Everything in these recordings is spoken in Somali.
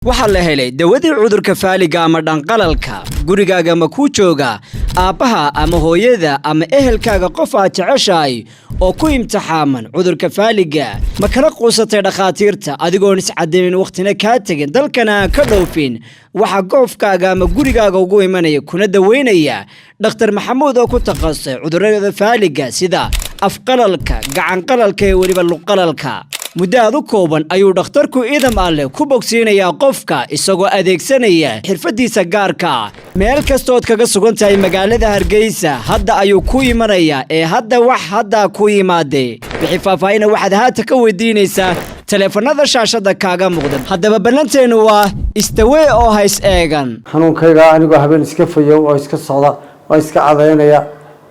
Waxaa la helay dawadii cudurka faaliga ama dhanqalalka. Gurigaaga ma kuu jooga aabbaha ama hooyada ama ehelkaaga qof aad jeceshahay oo ku imtixaaman cudurka faaliga? Ma kala quusatay dhakhaatiirta adigoon iscadaynin, wakhtina kaa tegin, dalkana aan ka dhoofin? Waxaa goofkaaga ama gurigaaga ugu imanaya kuna daweynaya Dhakhtar Maxamuud oo ku takhasusay cudurrada faaliga, sida afqalalka, gacanqalalka iyo weliba luqalalka. Muddo aad u kooban ayuu dhakhtarku idam Alleh ku bogsiinayaa qofka, isagoo adeegsanaya xirfadiisa gaarka ah. Meel kastood kaga sugan tahay magaalada Hargeysa hadda ayuu ku imanayaa, ee hadda wax haddaa ku yimaadee. Wixii faahfaahina waxaad haata ka weydiinaysaa taleefanada shaashada kaaga muuqda. Haddaba ballanteennu waa istawee oo hays eegan. Xanuunkayga anigoo habeen iska fayow oo iska socda oo iska cadaynaya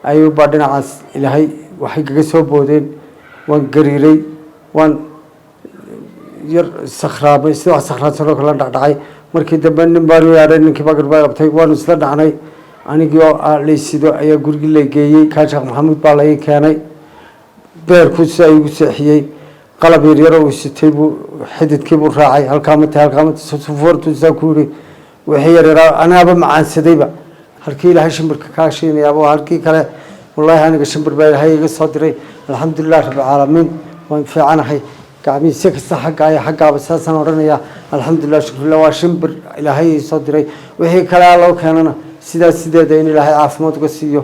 ayuubaa dhinacaas Ilaahay waxay kaga soo boodeen. Waan gariiray, waan yar sakhraamay, sida wax sakhraansanoo kala dhacdhacay. Markii dambe nin baan u yaadhay, ninkii baa garbaa qabtay, waanu isla dhacnay. Anigii oo laysido ayaa gurigii la geeyey. Kaa Sheekh Maxamuud baa lai keenay. Beerku sidaa igu seexiyey, qalab yaryaro uu sitay buu xididkii buu raacay. Halkaa mata, halkaa mata, sufoortu sidaa ku yidhi. Wixii yaryaraa anaaba macaansadayba. Halkii Ilaahay shimbirka kaa shiinayaaba waa halkii kale. Wallaahi aniga shimbir baa Ilaahay iga soo diray. Alxamdulilah rabbilcaalamiin, waan fiicanahay. Gacmihii si kasta xagga iyo xaggaaba saasaan odhanayaa. Alxamdulilah, shukrillah, waa shimbir Ilaahay ii soo diray. Wixii kale loo keenana sidaas sideeda in Ilaahay caafimaad uga siiyo.